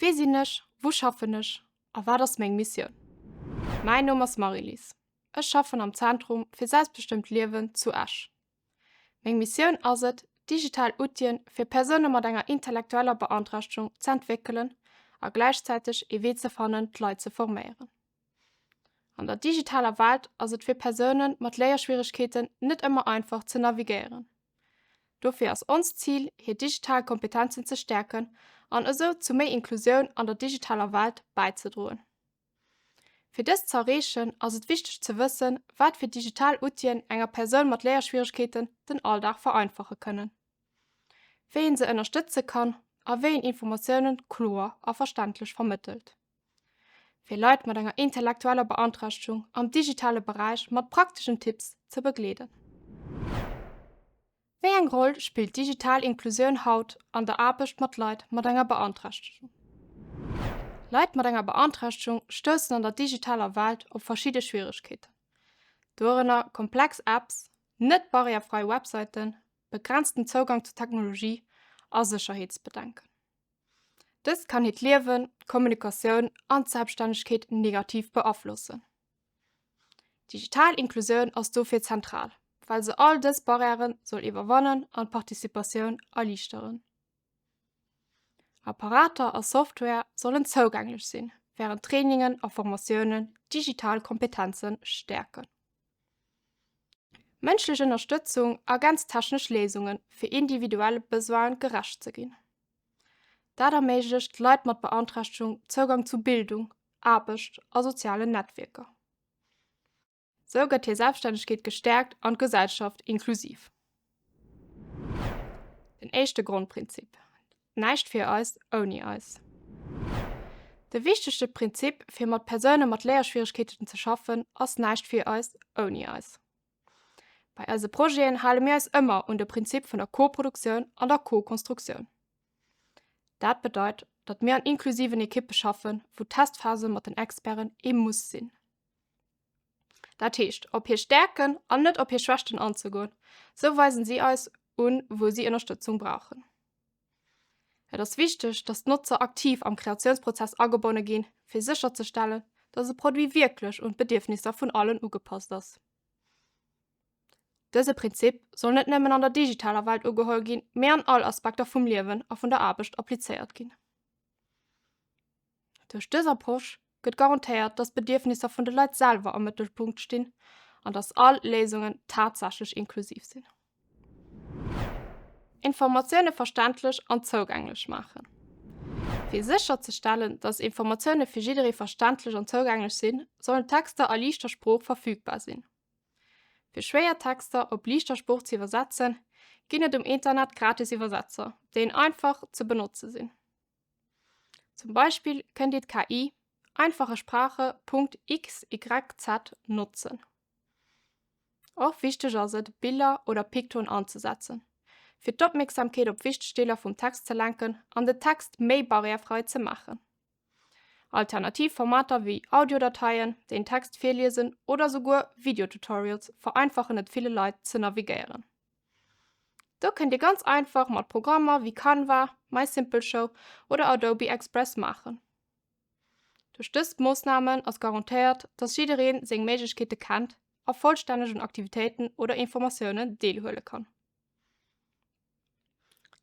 Wie sinn ech, wou schaffen ech a wat ass meng Missioun? Mäin Numm ass Marie-Lise. Ech schaffen am Zentrum fir selbstbestëmmt Liewen zu Esch. Meng Missioun ass et, digital Outile fir Persoune mat enger intellektueller Beanträchtegung ze entwéckelen a gläichzäiteg ee Wee ze fannen, d'Leit ze forméieren. An der digitaler Welt ass et fir Persoune mat Léierschwieregkeeten net ëmmer einfach ze navigéieren. Dofir ass onst Zil, hir digital Kompetenzen ze stäerken an esou zu méi Inklusioun an der digitaler Welt bäizedroen. Fir dëst z'erreechen, ass et wichteg ze wëssen, wat fir digital Outien enger Persoun mat Léierschwieregkeeten den Alldag vereinfache kënnen, wéi een se ënnerstëtze kann a wéi een Informatiounen kloer a verständlech vermëttelt. Fir Leit mat enger intellektueller Beanträchtegung am digitale Beräich mat prakteschen Tipps ze begleeden. Wéi eng Roll spillt digital Inklusioun haut an der Aarbecht mat Leit mat enger Beanträchtegung? Leit mat enger Beanträchtegung stoussen an der digitaler Welt op verschidde Schwieregkeeten, dorënner komplex Apps, net barrièrefrei Websäiten, begrenzten Zougang zu Technologie a Sécherheetsbedenken. Dëst kann hiert Liewen, d'Kommunikatioun an d'Selbststännegkeet negativ beaflossen. Digital Inklusioun ass dofir zentral, well se all dës Barrièrë soll iwwerwannen an d'Participatioun erliichteren. Apparater a Software sollen zougänglech sinn, wärend Trainingen a Formatiounen d'digital Kompetenze stäerken. Mënschlech Ënnerstëtzung ergänzt technesch Léisungen, fir individuelle Besoine gerecht ze ginn. Dat erméiglecht Leit mat Beanträchtegung Zougang zu Bildung, Aarbecht a sozialen Netwierker. Sou gëtt hir Selbststännegkeet gestäerkt an d'Gesellschaft inklusiv. Den éischte Grondprinzip, Näischt fir eis ouni eis. De wichtegste Prinzip fir mat Persoune mat Léierschwieregkeeten ze schaffen ass Näischt fir eis ouni eis. Bei eise Projeten hale mir eis ëmmer un de Prinzip vun der Co-Produktioun an der Co-Konstruktioun. Dat bedeit, datt mir an inklusiven Ekippe schaffen, wou Testphase mat den Experten ee Muss sinn. Dat heescht, op hir Stäerken an net op hir Schwächten anzegoen. Sou weisen si eis un, wou si Ënnerstëtzung brauchen. Et ass wichteg, datt d'Notzer aktiv am Kreatiounsprozess agebonne ginn, fir sécherzestellen, datt e Produit wierklech un d'Bedierfnisser vun allen ugepasst ass. Dëse Prinzip soll net nëmmen an der digitaler Welt ugeholl ginn, mee an all Aspekter vum Liewen a vun der Aarbecht applizéiert ginn. Duerch dës Approche gëtt garantéiert, dass d'Bedierfnisser vun de Leit selwer am Mëttelpunkt stinn an dass all Léisungen tatsächlech inklusiv sinn. Informatioune verständlech an zougänglech maachen. Fir sécherzestellen, dass Informatioune fir jidderee verständlech an zougänglech sinn, sollen Texter a liichter Sprooch verfügbar sinn. Fir schwéier Texter op liichter Sprooch ze iwwersetzen, ginn et um Internet gratis Iwwersetzer, déi einfach ze benotze sinn. Zum Beispill kënnt Dir d'KI Einfache Sprache Punkt xyz notzen. Och wichteg ass et, Biller oder Piktoen anzesetzen, fir d'Opmierksamkeet op wichteg Deeler vum Text ze lenken an den Text méi barrièrefrei ze maachen. Alternativ Formater wéi Audiodateien, déi en Text virliesen oder souguer Videotutorials vereinfachen et ville Leit ze navigéieren. Do kënnt Dir ganz einfach mat Programmer wéi Canva, MySimpleShow oder Adobe Express maachen. Duerch dës Moossnamen ass garantéiert, dass jiddereen seng Méiglechkeete kennt a vollstänneg un Aktivitéiten oder Informatiounen deelhuele kann.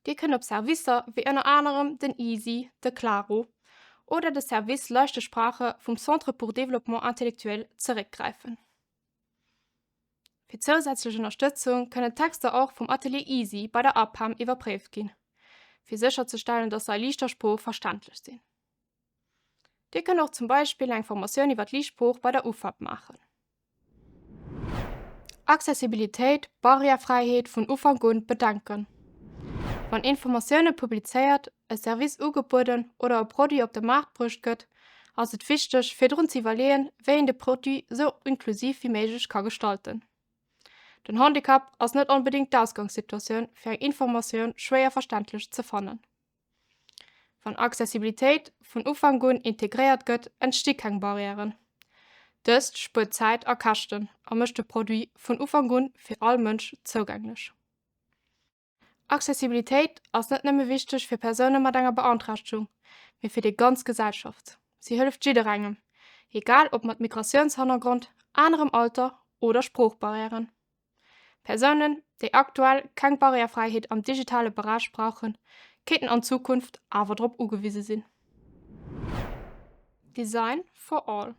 Dir kënnt op Servicer wéi ënner anerem den ISI, de Klaro oder de Service Leichte Sprache vum Centre pour Développement Intellectuel zeréckgräifen. Fir zousätzlech Ënnerstëtzung kënnen d'Texter och vum Atelier Easy bei der APEM iwwerpréift ginn, fir sécherzestellen, dass se a liichter Sprooch verständlech sinn. Dir kënnt och zum Beispill eng Formatioun iwwer d'liicht Sprooch bei der UFAB maachen. Accessibilitéit, Barrièrefräiheet vun Ufank un bedenken. Wann Informatioune publizéiert, e Service ugebueden oder e Produit op de Maart bruecht gëtt, ass et wichteg, virdrun ze iwwerleeën, wéi een de Produit esou inklusiv wéi méiglech ka gestalten. Den Handicap ass net onbedéngt d'Ausgangssituatioun, fir eng Informatioun schwéier verständlech ze fannen. Wann Accessibilitéit vun Ufank un integréiert gëtt, entsti keng Barrièren. Dëst spuert Zäit a Käschten a mécht de Produit vun Ufank un fir all Mënsch zougänglech. Accessibilitéit ass net nëmme wichteg fir Persoune mat enger Beanträchtegung, mee fir déi ganz Gesellschaft. Si hëlleft jidderengem, egal ob mat Migratiounshannergrond, anerem Alter oder Sproochbarrièren. Persounen, déi aktuell keng Barrièrefräiheet am digitale Beräich brauchen, kéinten an Zukunft awer drop ugewise sinn. Design for all.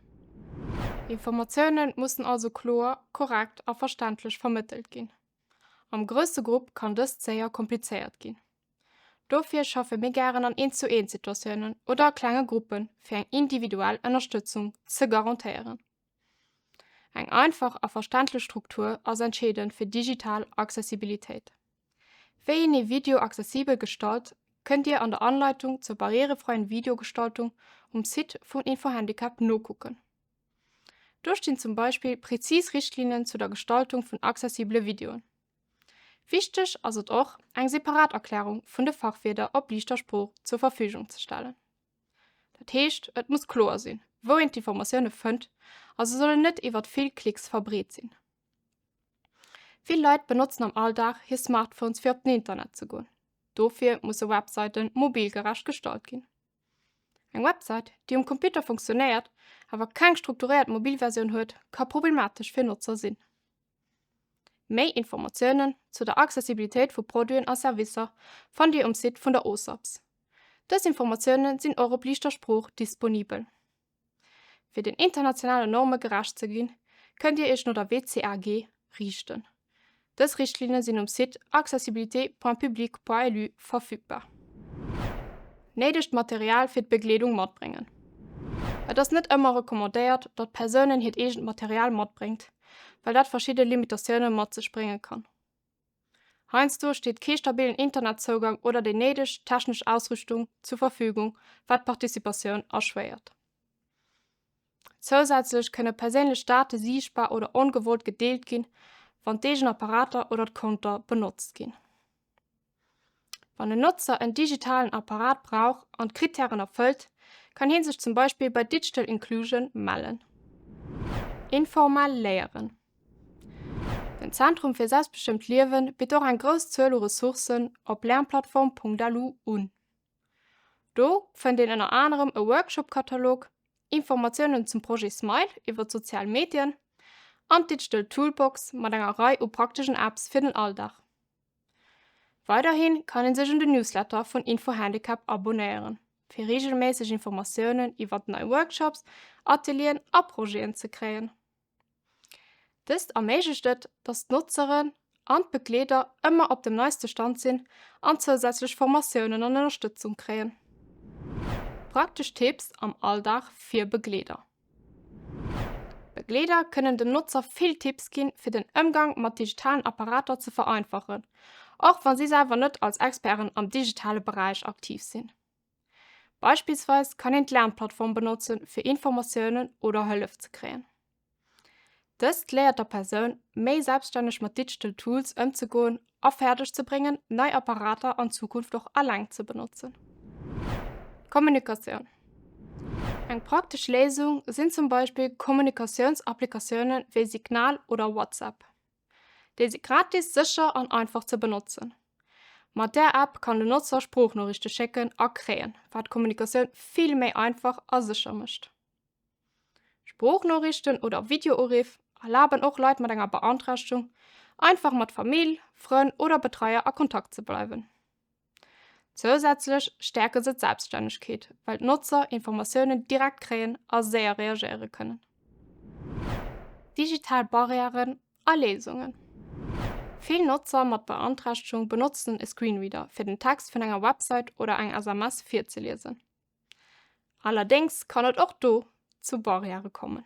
Informatioune mussen also kloer, korrekt a verständlech vermëttelt ginn. Am grousse Grupp kann dëst séier komplizéiert ginn. Dofir schaffe mir gären an Eent-zu-Eent-Situatiounen oder a klenge Gruppe fir eng individuell Ënnerstëtzung ze garantéieren. Eng einfach a verständlech Struktur ass entscheedend fir digital Accessibilitéit. Wéi een ee Video accessibel gestalt, kënnt Dir an der Anleitung zur barrierefreien Videogestaltung um Site vun Infohandicap nokucken. Do stinn zum Beispill präzis Richtlinnen zu der Gestaltung vun accessibele Videoen. Wichteg ass et och, eng separat Erklärung vun de Fachwierder op liichter Sprooch zur Verfügung ze stellen. Dat heescht, et muss kloer sinn, wou een d'Informatioune fënnt a se sollen net iwwert vill Klicks verbreet sinn. Vill Leit benotzen am Alldag hir Smartphones fir op den Internet ze goen. Dofir musse Websäite mobilgerecht gestalt ginn. Eng Websäit, déi um Computer funktionéiert, awer keng strukturéiert Mobilversioun huet, ka problematesch fir Notzer sinn. Méi Informatiounen zu der Accessibilitéit vu Produiten a Servicer fannt Dir um Site vun der OSAPS. Dës Informatioune sinn och op Liichter Sprooch disponibel. Fir den internationalen Norme gerecht ze ginn, kënnt Dir Iech no der WCAG riichten. Dës Richtlinne sinn um Site accessibilité.public.lu verfügbar. Néidegt Material fir d'Begleedung matbréngen. Et ass net ëmmer recommandéiert, datt Persounen hiert eegent Material matbréngt, well dat verschidde Limitatioune mat sech brénge kann. Heiansdo steet kee stabilen Internetzougang oder déi néideg technesch Ausrüstung zur Verfügung, wat d'Participatioun erschwéiert. Zousätzlech kënne perséinlech Date siichtbar oder ongewollt gedeelt ginn, wann d'eegen Apparater oder d'Konter benotzt ginn. Wann en Notzer en digitalen Apparat brauch an d'Krittären erfëllt, kann hie sech zum Beispill bei Digital Inclusion mellen. Informell Léieren. Den Zentrum fir selbstbestëmmt Liewen bitt och eng grouss Zuel u Ressourcen op lernplattform.lu un. Do fënnt een ënner anerem e Workshop-Katalog, Informatiounen zum Projet Smile iwwer d'sozial Medien an d'Digital Toolbox mat enger Rei u prakteschen Apps fir den Alldag. Weiderhi kann een sech un den Newsletter vun Infohandicap abonéieren, fir reegelméisseg Informatiounen iwwert nei Workshops, Atelieren a Projeten ze kréien. Dëst erméiglecht et, dass d'Notzeren an d'Begleeder ëmmer op dem neiste Stand sinn an zousätzlech Formatiounen an Ënnerstëtzung kréien. Praktesch Tipps am Alldag fir Begleeder. Begleeder kënnen dem Notzer vill Tipps ginn, fir den Ëmgang mat digitalen Apparater ze vereinfachen, och wa si selwer net als Experten am digitale Beräich aktiv sinn. Beispillsweis kann een d'Lernplattform benotzen, fir Informatiounen oder Hëllef ze kréien. Dëst léiert der Persoun, méi selbststänneg mat Digital Tools ëmzegoen a fäerdeg ze bréngen, nei Apparater an Zukunft och eleng ze benotzen. Kommunikatioun Eng praktesch Léisung sinn zum Beispill Kommunikatiounsapplikatioune wéi Signal oder WhatsApp. Déi si gratis, sécher an einfach ze benotzen. Mat där App kann den Notzer Sproochnoriichte schécken a kréien, wat d'Kommunikatioun vill méi einfach a sécher mécht. Sproochnoriichten oder Videouriff erlaben och Leit mat enger Beanträchtegung, einfach mat Famill, Frënn oder Betreier a Kontakt ze bleiwen. Zousätzlech stäerke se d'Selbststännegkeet, well d'Notzer Informatiounen direkt kréien a séier reagéiere kënnen. Digital Barrièren a Léisungen Vill Notzer mat Beanträchtegung benotzen e Screenreader, fir den Text vun enger Website oder eng SMS virzeliesen. Allerdéngs kann et och do zu Barrièrë kommen.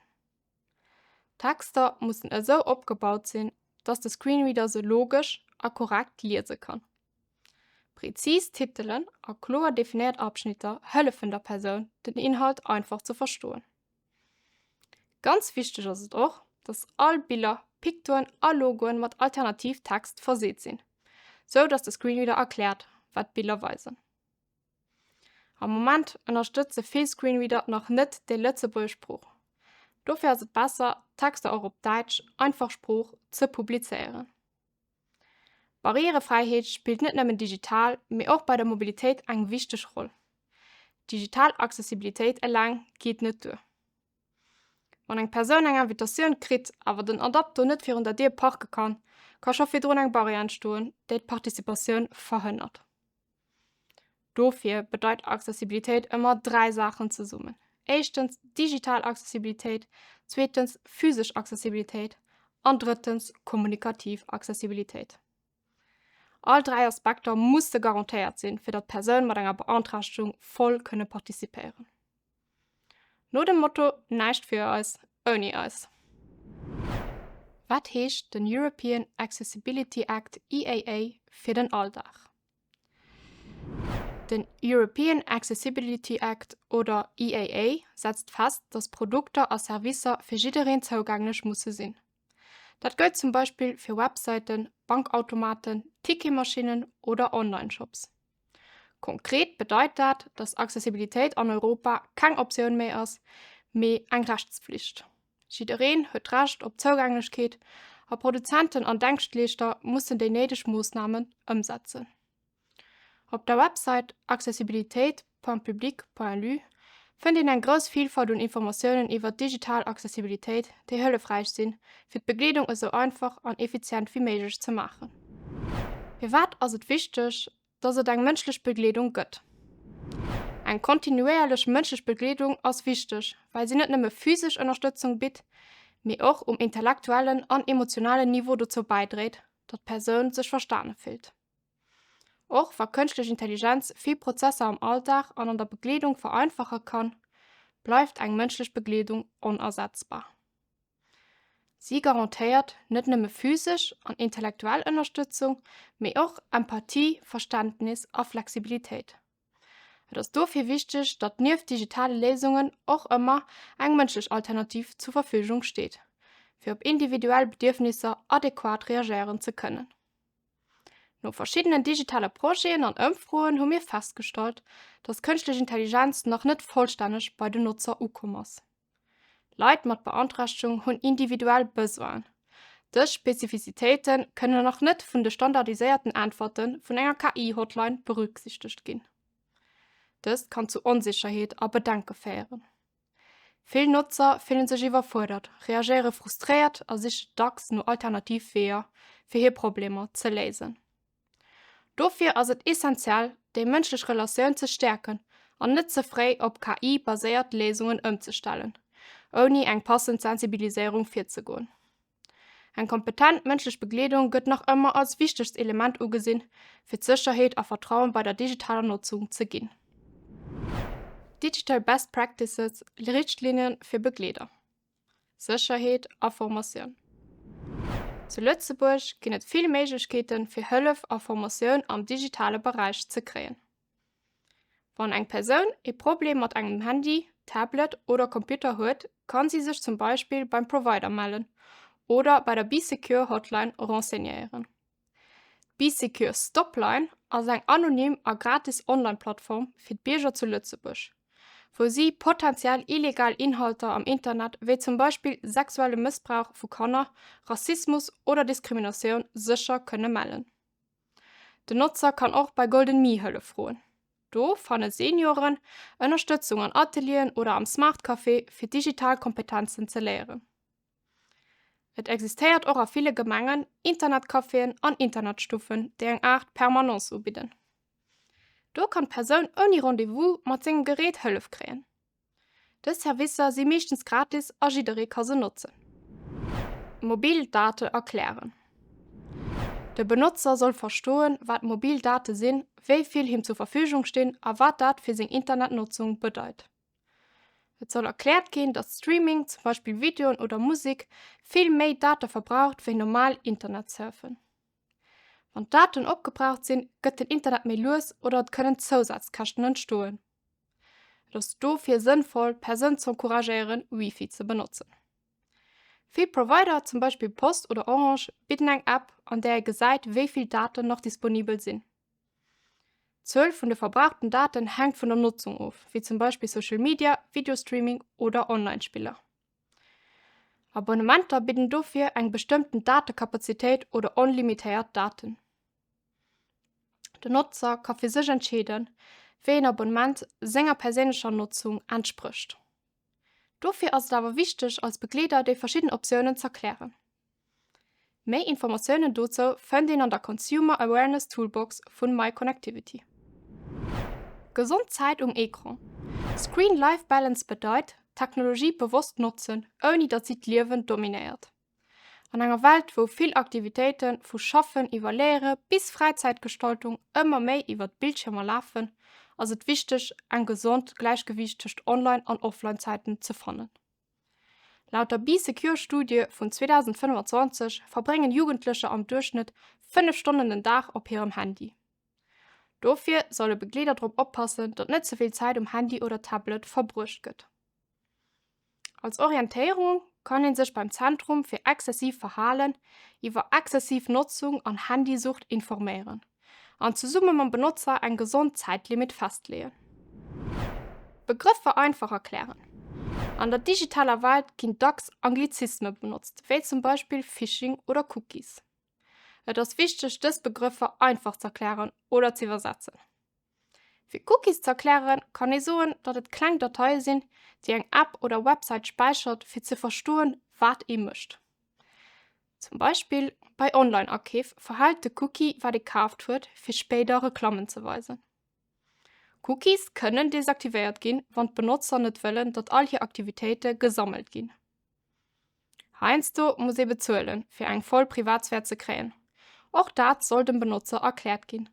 D'Texter mussen esou opgebaut sinn, dass de Screenreader se logesch a korrekt liese kann. Prezis Titelen a kloer definéiert Abschnitter hëllefen der Persoun, den Inhalt einfach ze verstoen. Ganz wichteg ass et och, dass all Biller, Piktoen a Logoen mat Alternativtext verseet sinn, sou dass de Screenreader erkläert, wat d'Biller weisen. Am Moment ënnerstëtze vill Screenreader nach net déi lëtzebuergesch Sprooch. Dofir ass et besser, d'Texter och op Däitsch, einfach Sprooch, ze publizéieren. Barrièrefräiheet spillt net nëmmen digital, mee och bei der Mobilitéit eng wichteg Roll. Digital Accessibilitéit eleng geet net duer. Wann eng Persoun eng Invitatioun kritt, awer den Adapto net virun der Dier parke kann, ka scho virdrun eng Barrière entstoen, déi d'Participatioun verhënnert. Dofir bedeit Accessibilitéit ëmmer 3 Saachen zesummen, éischtens digital Accessibilitéit, zweetens physesch Accessibilitéit an drëttens kommunikativ Accessibilitéit. All 3 Aspekter musse garantéiert sinn, fir datt Persoun mat enger Beanträchtegung voll kënne participéieren. No dem Motto Näischt fir eis ouni eis. Wat heescht den European Accessibility Act, EAA, fir den Alldag? Den European Accessibility Act oder EAA setzt fest, datt Produkter a Servicer fir jiddereen zougänglech musse sinn. Dat gëllt zum Beispill fir Websäiten, Bankautomaten, Ticketmaschinnen oder Online-Shops. Konkret bedeit dat, datt Accessibilitéit an Europa keng Optioun méi ass, mee eng Rechtspflicht. Jiddereen huet d'Recht op Zougänglechkeet a Produzenten an Dengschtleeschter mussen déi néideg Moossnamen ëmsetzen. Op der Website accessibilitéit.public.lu fënnt een eng grouss Vilfalt un Informatiounen iwwer digital Accessibilitéit, déi hëllefräich sinn, fir d'Begleedung esou einfach an effizient wéi méiglech ze maachen. Firwat ass et wichteg, dass et eng mënschlech Begleedung gëtt? Eng kontinuéierlech mënschlech Begleedung ass wichteg, well si net nëmme physesch Ënnerstëtzung bitt, mee och um intellektuellen an emotionalen Niveau dozou bäidréit, datt d'Persoun sech verstane fillt. Och wa Kënschtlech Intelligenz vill Prozesser am Alldag an an der Begleedung vereinfache kann, bleift eng mënschlech Begleedung onersetzbar. Si garantéiert net nëmme physesch an intellektuell Ënnerstëtzung, mee och Empathie, Verständnis a Flexibilitéit. Et ass dofir wichteg, datt nieft digitale Léisungen och ëmmer eng mënschlech Alternativ zur Verfügung steet, fir op individuell Bedierfnisser adequat reagéieren ze kënnen. No verschiddenen digitale Projeten an Ëmfroen hu mir festgestallt, dass Kënschtlech Intelligenz nach net vollstänneg bei den Notzer ukomm ass. Leit mat Beanträchtegung hunn individuell Besoinen. Dës Spezifizitéite kënnen nach net vun de standardiséierten Äntwerte vun enger KI-Hotline berücksichtegt ginn. Dëst kann zu Onsécherheet a Bedenke féieren. Vill Notzer fillen sech iwwerfuerdert, reagéiere frustréiert a sichen dacks no alternativ Weeër, fir hir Problemer ze léisen. Dofir ass et essentiell, déi mënschlech Relatioun ze stäerken an net ze fréi op KI-baséiert Léisungen ëmzestellen, ouni eng passend Sensibiliséierung virzegoen. Eng kompetent mënschlech Begleedung gëtt nach ëmmer als wichtegst Element ugesinn, fir d'Sécherheet a Vertrauen bei der digitaler Notzung ze ginn. Digital Best Practices, Richtlinne fir Begleeder, Sécherheet a Formatioun. Zu Lëtzebuerg ginn et vill Méiglechkeeten, fir Hëllef a Formatioun am digitale Beräich ze kréien. Wann eng Persoun ee Problem mat engem Handy, Tablet oder Computer huet, kann si sech zum Beispill beim Provider mellen oder bei der Bee Secure Hotline renseignéieren. D'Bee Secure Stopline ass eng anonym a gratis Online-Plattform fir d'Bierger zu Lëtzebuerg, wou si potentiell illegal Inhalter am Internet wéi zum Beispill sexuelle Mëssbrauch vu Kanner, Rassismus oder Diskriminatioun sécher kënne mellen. Den Notzer kann och bei Golden Me Hëllef froen. Do fanne Senioren Ënnerstëtzung an Atelieren oder am Smart Café fir digital Kompetenzen ze léieren. Et existéiert och a ville Gemengen Internetcaféen an Internetstuffen, déi eng Aart Permanence ubidden. Do kann d'Persoun ouni Rendez-vous mat sengem Gerät Hëllef kréien. Dës Servicer si meeschtens gratis a jidderee ka se notzen. Mobil Date erklären. De Benotzer soll verstoen, wat mobil Date sinn, wéi vill him zur Verfügung stinn a wat dat fir seng Internetnotzung bedeit. Et soll erkläert ginn, datt Streaming, zum Beispill Videoen oder Musek, vill méi Date verbraucht wéi normal Internetsurfen. Wann d'Daten opgebraucht sinn, gëtt den Internet méi lues oder et kënnen Zousazkäschten entstoen. Et ass dofir sënnvoll, d'Persoun z'encouragéieren, Wifi ze benotzen. Vill Provider, zum Beispill Post oder Orange, bidden eng App, an där ee gesäit, wéi vill Daten nach disponibel sinn. D'Zuel vun de verbrauchten Daten hänkt vun der Notzung of, wéi zum Beispill Social Media, Videostreaming oder Online-Spiller. Abonnementer bidden dofir eng bestëmmten Datekapazitéit oder onlimitéiert Daten. Den Notzer ka fir sech entscheeden, Wéi een Abonnement senger perséinlecher Notzung entsprécht. Dofir ass et awer wichteg, als Begleeder déi verschidden Optiounen z'erklären. Méi Informatiounen dozou fënnt een an der Consumer Awareness Toolbox vun MyConnectivity. Gesond Zäit um Ecran, Screen-Life Balance bedeit, d'Technologie bewosst notzen, ouni datt si d'Liewen dominéiert. An enger Welt, wou vill Aktivitéiten, vu Schaffen iwwer Léiere bis Fräizäitgestaltung, ëmmer méi iwwer d'Bildschiermer lafen, ass et wichteg, eng gesond Gläichgewiicht tëscht Online an Offline-Zäiten ze fannen. Laut der Bee Secure-Studie vun 2025 verbréngen Jugendlecher am Duerchschnëtt 5 Stonnen den Dag op hirem Handy. Dofir solle Begleeder drop oppassen, datt net ze vill Zäit um Handy oder Tablet verbruecht gëtt. Als Orientéierung kann ee sech beim Zentrum fir exzessiv Verhalen iwwer exzessiv Notzung an Handysucht informéieren an zesumme mam Benotzer eng gesond Zäitlimit festleeën. Begrëffer einfach erklären. An der digitaler Welt ginn dacks Anglizisme benotzt, wéi zum Beispill Phishing oder Cookies. Et ass wichteg, dës Begrëffer einfach z'erklären oder z'iwwersetzen. Fir Cookies z'erklären, kann ee soen, datt et kleng Dateie sinn, déi eng App oder Websäit späichert, fir ze verstoen, wat ee mécht. Zum Beispill bei Online-Akeef verhält de Cookie, wat ee kaaft huet, fir spéider Reklammen ze weisen. Cookies kënnen desaktivéiert ginn, wann d'Benotzer net wëllen, datt all hir Aktivitéite gesammelt ginn. Heiansdo muss ee bezuelen, fir eng voll Privatsphär ze kréien. Och dat soll dem Benotzer erkläert ginn.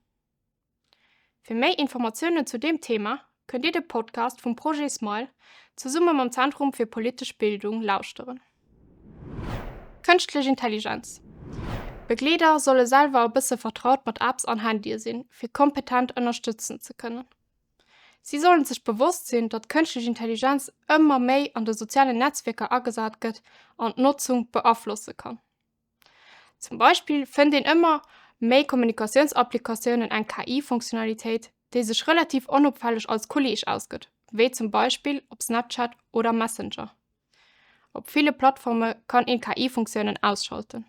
Fir méi Informatiounen zu deem Thema kënnt Dir de Podcast vum Projet Smile zesumme mam Zentrum fir politesch Bildung lauschteren. Kënschtlech Intelligenz, Begleeder solle selwer e bësse vertraut mat Apps an Handye sinn, fir kompetent ënnerstëtzen ze kënnen. Si sollen sech bewosst sinn, datt kënschtlech Intelligenz ëmmer méi an de sozialen Netzwierker agesat gëtt an d'Notzung beaflosse kann. Zum Beispill fënnt een ëmmer méi Kommunikatiounsapplikatiounen eng KI-Funktionalitéit, déi sech relativ onopfälleg als Kolleeg ausgëtt, wéi zum Beispill op Snapchat oder Messenger. Op ville Plattforme kann een KI-Funktiounen ausschalten.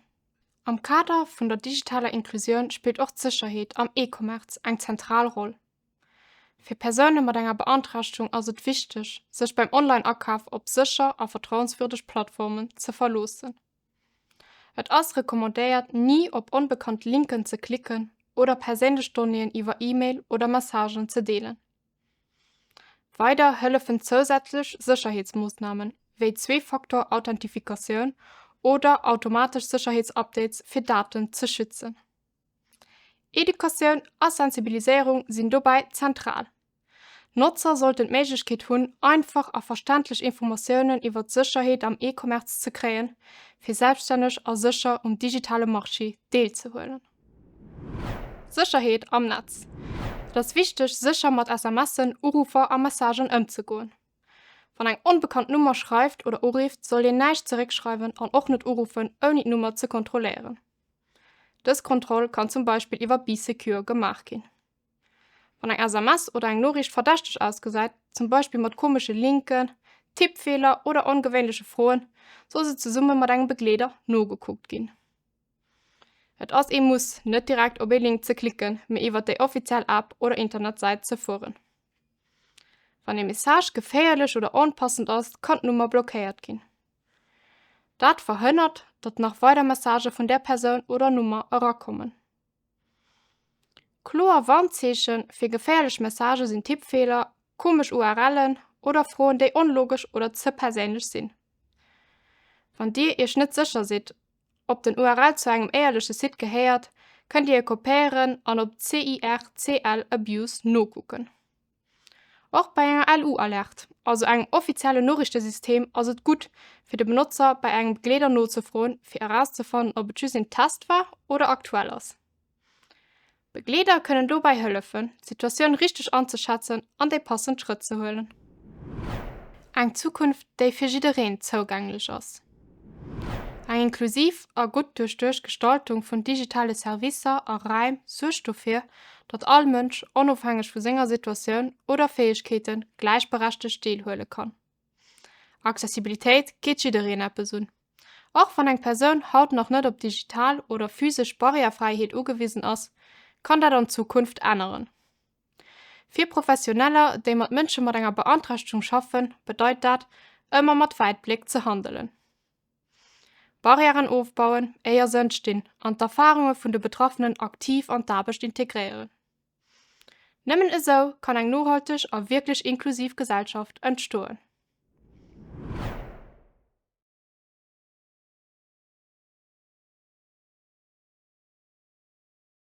Am Kader vun der digitaler Inklusioun spillt och d'Sécherheet am E-Commerce eng zentral Roll. Fir Persoune mat enger Beanträchtegung ass et wichteg, sech beim Online-Akaf op sécher a vertrauenswürdeg Plattformen ze verloossen. Et ass recommandéiert, ni op onbekannt Linken ze klicken oder perséinlech Donnéeën iwwer E-Mail oder Messagen ze deelen. Weider hëllefen zousätzlech Sécherheetsmoossnamen, wéi Zwee-Faktor-Authentifikatioun oder automatesch Sécherheetsupdates fir Daten ze schützen. Educatioun a Sensibiliséierung sinn dobäi zentral. D'Notzer sollten d'Méiglechkeet hunn, einfach a verständlech Informatiounen iwwer d'Sécherheet am E-Commerce ze kréien, fir selbststänneg a sécher um digitale Marché deelzehuelen. Sécherheet am Netz, Et ass wichteg, sécher mat SMSen, Uruffer a Messagen ëmzegoen. Wann eng onbekannt Nummer schreift oder urifft, sollt een näischt zeréckschreiwen an och net uruffen, ouni d'Nummer ze kontrolléieren. Dës Kontroll kann zum Beispill iwwer Bee Secure gemaach ginn. Wann eng SMS oder eng Noriicht verdächteg ausgesäit, zum Beispill mat komesche Linken, Tippfeeler oder ongewéinleche Froen, soll se zesumme mat engem Begleeder nogekuckt ginn. Et ass ee Muss, net direkt op ee Link ze klicken, mee iwwer déi offiziell App oder Internetsäit ze fueren. Wann ee Message geféierlech oder onpassend ass, kann d'Nummer blockéiert ginn. Dat verhënnert, datt nach weider Messagë vun där Persoun oder Nummer erakommen. Kloer Warnzeeche fir geféierlech Messagë sinn Tippfeeler, komesch URLen oder Froen, déi onlogesch oder ze perséinlech sinn. Wann Dir Iech net sécher sidd, ob den URL zu engem éierleche Site gehéiert, kënnt Dir e kopéieren an op CIRCL Abuse nokucken. Och bei enger LU-Alerte, also engem offiziellen Noriichtesystem, ass et gutt, fir de Benotzer bei engem Begleeder nozefroen, fir erauszefannen, ob et just een Test war oder aktuell ass. Begleeder kënnen dobäi hëllefen, d'Situatioun richteg anzeschätzen an déi passend Schrëtt ze huelen. Eng Zukunft, déi fir jiddereen zougänglech ass. Eng inklusiv a gutt duerchduecht Gestaltung vun digitale Servicer a Räim suergt dofir, datt all Mënsch, onofhängeg vu senger Situatioun oder Fäegkeeten, gläichberechtegt deelhuele kann. Accessibilitéit geet jiddereen eppes un. Och wann eng Persoun haut nach net op digital oder physesch Barrièrefräiheet ugewisen ass, kann dat an Zukunft änneren. Fir Professioneller, déi mat Mënsche mat enger Beanträchtegung schaffen, bedeit dat, ëmmer mat Wäitbléck ze handelen. Barrièren ofbauen, éier se entstinn, an d'Erfarunge vun de Betraffenen aktiv an d'Aarbecht integréieren. Nëmmen esou kann eng nohalteg a wierklech inklusiv Gesellschaft entstoen.